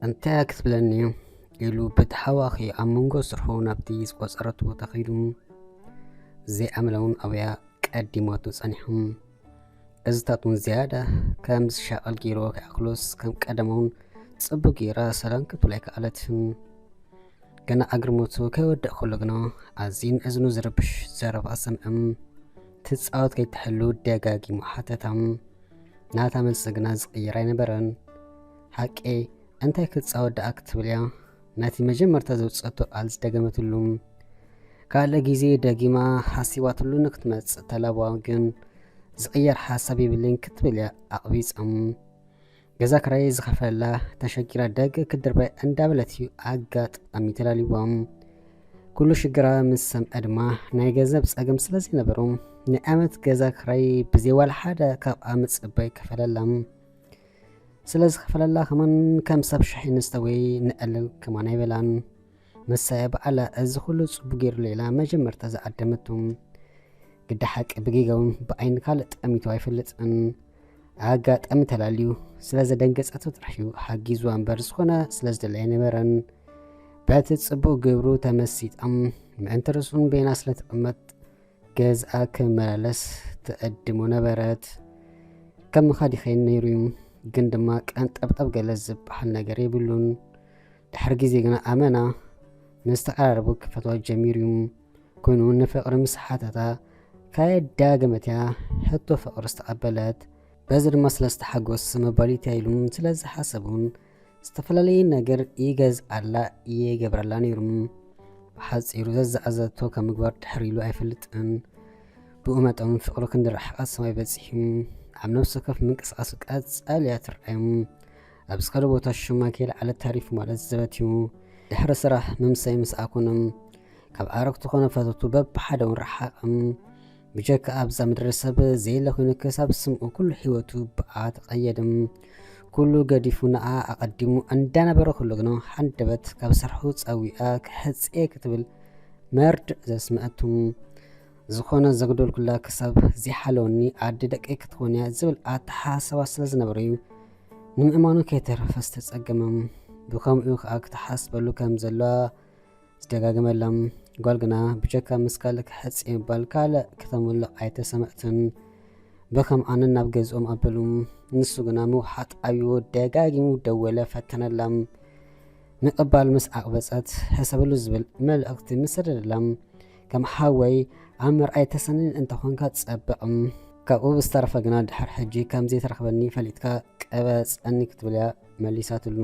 እንታይ ክትብለኒ ኢሉ ብተሓዋኺ ኣብ መንጎ ስርሑ ናብቲ ዝቆጸረቱ ቦታ ከይዱ ዘይኣመለውን ኣብያ ቀዲሞቱ ጸኒሑ። እዝታት እውን ዝያዳ ከም ዝሻቐል ገይርዎ ከይኣኽሎስ ከም ቀደም እውን ጽቡቕ ገይራ ሰላም ክትብሎ ኣይከኣለትን። ገና ኣግርሞቱ ከይወደእ ከሎ ግና ኣዝዩ ንእዝኑ ዝርብሽ ዘረባ ሰምዕም። ትጻወት ከይትሕሉ ደጋጊሙ ሓተታም። ናታ መልሲ ግና ዝቕይር ኣይነበረን። ሓቂ እንታይ ክትጻወት ደኣ ክትብል እያ ነቲ መጀመርታ ዘውጸቶ ቃል ዝደገመትሉ። ካልእ ግዜ ደጊማ ሓሲባትሉ ንክትመጽእ ተላብዋ ግን ዝቕየር ሓሳብ የብለይን ክትብል እያ ኣቕቢጻም። ገዛ ክራይ ዝኸፈለላ ተሸጊራ ደገ ክትድርባይ እንዳበለት እዩ ኣጋጣሚ ተላልይዎም። ኩሉ ሽግራ ምስ ሰምዐ ድማ ናይ ገንዘብ ጸገም ስለ ዘይነበሮም ናይ ዓመት ገዛ ክራይ ብዘይ ዋላ ሓደ ካብኣ ምጽባይ ከፈለላም። ስለ ዝኸፈለላ ከማን ከም ሰብ ሻሂ ንስተ ወይ ንዕልል ከማን ኣይበላን። ንሳ እያ በዓላ እዚ ኩሉ ጽቡቕ ገይሩ ሌላ መጀመርታ ዝዓደመቱ። ግዳ ሓቂ ብጌጋውን ብዓይኒ ካልእ ጠሚቱ ኣይፈልጥን። ኣጋጣሚ ተላልዩ ስለ ዘደንገጸቱ ጥራሕ እዩ ሓጊዝዋ እምበር ዝኾነ ስለ ዝደለየ ኣይነበረን። በቲ ጽቡቕ ግብሩ ተመሲጣም ምእንቲ ርእሱን ቤና ስለ ትቕመጥ ገዝኣ ክመላለስ ትዕድሞ ነበረት። ከም ምኻድ ይኸይን ነይሩ እዩ፣ ግን ድማ ቀንጠብጠብ ገለ ዝበሃል ነገር የብሉን። ድሕሪ ግዜ ግና ኣመና ምስ ተቐራረቡ ክፈትዋ ጀሚሩ እዩ። ኮይኑ ንፍቕሪ ምስ ሓተታ ከየዳገመት እያ ሕቶ ፍቕሪ ዝተቐበለት። በዚ ድማ ስለ ዝተሓጎስ መባሊት እያ ኢሉ ስለ ዝሓሰቡን ዝተፈላለየ ነገር ይገዝኣላ ይገብረላ ነይሩ። ብሓጺሩ ዘዝኣዘቶ ካብ ምግባር ድሕር ኢሉ ኣይፈልጥን። ብኡ መጠን ፍቕሩ ክንዲ ርሕቐት ሰማይ በጺሑ ኣብ ነፍሲ ወከፍ ምንቅስቓሱ ቀጻሊ እያ ትርኣዮም። ኣብ ዝኸደ ቦታ ሽማ ከይለዓለት ተሪፉ ማለት ዘበት እዩ። ድሕሪ ስራሕ ምምሳይ ምስ ኣኮኖም ካብ ኣረግቱ ኮነ ፈተቱ በብሓደ እውን ረሓቕም። ብጀካ ኣብዛ ምድሪ ሰብ ዘየለ ኮይኑ ክሳብ ስምኡ ኩሉ ህይወቱ ብኣ ተቐየድም። ኩሉ ገዲፉ ንኣ ኣቐዲሙ እንዳነበረ ኩሉ ግና ሓንደበት ካብ ስርሑ ጸዊኣ ክሕጽየ ክትብል መርድእ ዘስምዐቱ። ዝኾነ ዘግደልኩላ ክሳብ ዘይሓለወኒ ኣደ ደቀይ ክትኾን እያ ዝብል ኣተሓሳስባ ስለ ዝነበረ እዩ ንምእማኑ ከይተረፈ ዝተጸገመ። ብኸምኡ ከኣ ክትሓስበሉ ከም ዘለዋ ዝደጋግመላ። ጓል ግና ብጀካ ምስ ካልእ ክሕጽ ምባል ካልእ ክተምልቕ ኣይተሰምዐትን። ብኸምኣንን ናብ ገዝኦም ኣበሉ። ንሱ ግና ምውሓጥ ኣብይዎ ደጋጊሙ ደወለ፣ ፈተነላ። ምቕባል ምስ ኣቕበጸት ሕሰብሉ ዝብል መልእኽቲ ምስ ሰደደላ፣ ከም ሓወይ ኣብ ምርኣይ ተሰኒን እንተኾንካ ጸብቕ። ካብኡ ብዝተረፈ ግና ድሕር ሕጂ ከም ዘይትረኽበኒ ፈሊጥካ ቅበጸኒ ክትብል እያ መሊሳትሉ።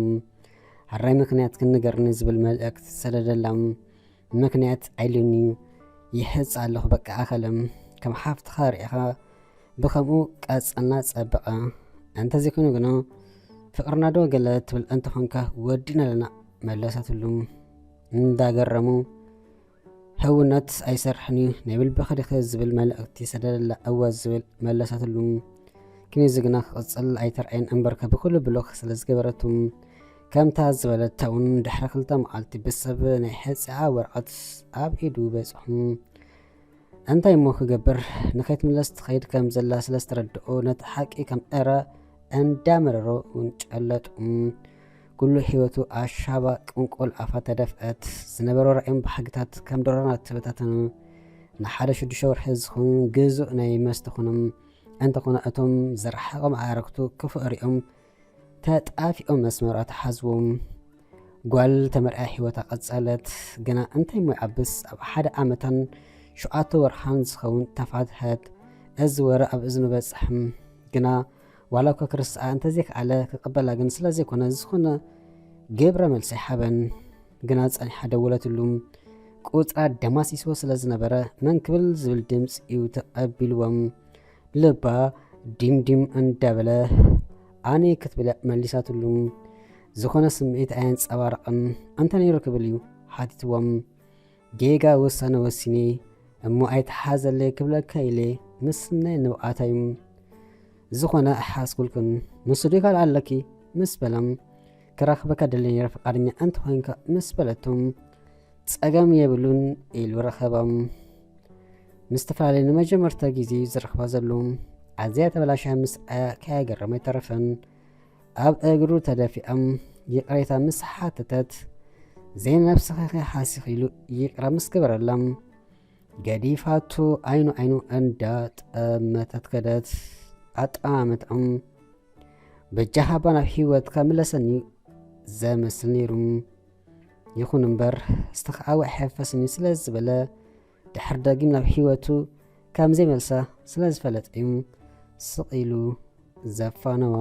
ሕራይ ምኽንያትክን ንገርኒ ዝብል መልእኽቲ ሰደደላ። ምኽንያት ኣይልንዩ ይሕጽ ኣለኹ በቃ ኣኸለም ከም ሓፍትኻ ርኢኻ ብኸምኡ ቀጸልና ጸብቐ። እንተዘይኮይኑ ግና ፍቕርና ዶ ገለ ትብል እንተኾንካ ወዲና ኣለና መለሰትሉ። እንዳገረሙ ሕውነት ኣይሰርሕን እዩ ናይ ብልብኺ ዲኺ ዝብል መልእኽቲ ሰደደላ እወ ዝብል መለሰትሉ። ክንዚ ግና ክቕጽል ኣይተርኣየን እምበርከ ብኹሉ ብሎክ ስለ ዝገበረቱ ከምታ ዝበለታ እውን ድሕሪ ክልተ መዓልቲ ብሰብ ናይ ሕጽኣ ወረቐት ኣብ ኢዱ በጽሑ። እንታይ እሞ ክገብር ንኸይትምለስ ትኸይድ ከም ዘላ ስለ ዝተረድኦ ነቲ ሓቂ ከም ዕረ እንዳመረሮ እውን ጨለጡ። ኩሉ ህይወቱ ኣሻባ ቅንቁል ኣፋ ተደፍአት። ዝነበሮ ራእዮም ብሓግታት ከም ዶሮና ተበታተኑ። ንሓደ ሽዱሽተ ወርሒ ዝኸውን ግዙእ ናይ መስተ ኾኖም እንተኾነ እቶም ዝረሓቖም ኣዕርክቱ ክፉእ ሪኦም ተጣፊኦም መስመር ኣተሓዝዎም። ጓል ተመርዕያ ህይወታ ቀጸለት። ግና እንታይ እሞ ይዓብስ ኣብ ሓደ ዓመታን ሸውዓተ ወርሓን ዝኸውን ተፋትሐት። እዚ ወረ ኣብ እዝኑ በጽሕም። ግና ዋላ እኳ ክርስትኣ እንተዘይከኣለ ክቕበላ ግን ስለ ዘይኮነ ዝኾነ ግብረ መልሲ ኣይሓበን። ግና ጸኒሓ ደወለትሉ። ቁጽራ ደማሲስዎ ስለ ዝነበረ መን ክብል ዝብል ድምጺ እዩ ተቐቢልዎም። ልባ ዲምዲም እንዳበለ ኣነ ክትብል መሊሳትሉ። ዝኾነ ስምዒት ኣየንጸባረቐን። እንታይ ነይሩ ክብል እዩ ሓቲትዎም። ጌጋ ውሳነ ወሲነ እሞ ኣይተሓዘለይ ክብለካ ኢለ ምስናይ ንብዓት እዩ። ዝኾነ ኣይሓስኩልኩን። ንሱ ዶ ካልእ ኣለኪ ምስ በሎም ክረኽበካ ደልየ ነይረ ፍቓደኛ እንተኾይንካ ምስ በለቶም ጸገም የብሉን ኢሉ ረኸቦም። ምስ ተፈላለዩ ንመጀመርታ ግዜ ዝረኽባ ዘለዉ ኣዝያ ተበላሽያ ምስኣ ከያገረመ ኣይተረፈን። ኣብ እግሩ ተደፊኣም ይቕሬታ ምስ ሓተተት፣ ዘይነብስኺ ሓሲኺ ኢሉ ይቕረ ምስ ገበረላ፣ ገዲፋቱ ዓይኑ ዓይኑ እንዳ ጠመተት ከደት። ኣጠማምትኦም በጃኻ እባ ናብ ህይወትካ ምለሰኒ ዘመስል ነይሩ። ይኹን እምበር፣ ዝተኻዕወ ኣይሕፈስን እዩ ስለ ዝበለ፣ ድሕር ደጊም ናብ ህይወቱ ከም ዘይመልሳ ስለ ዝፈለጠ እዩ ስቕ ኢሉ ዘፋነዋ።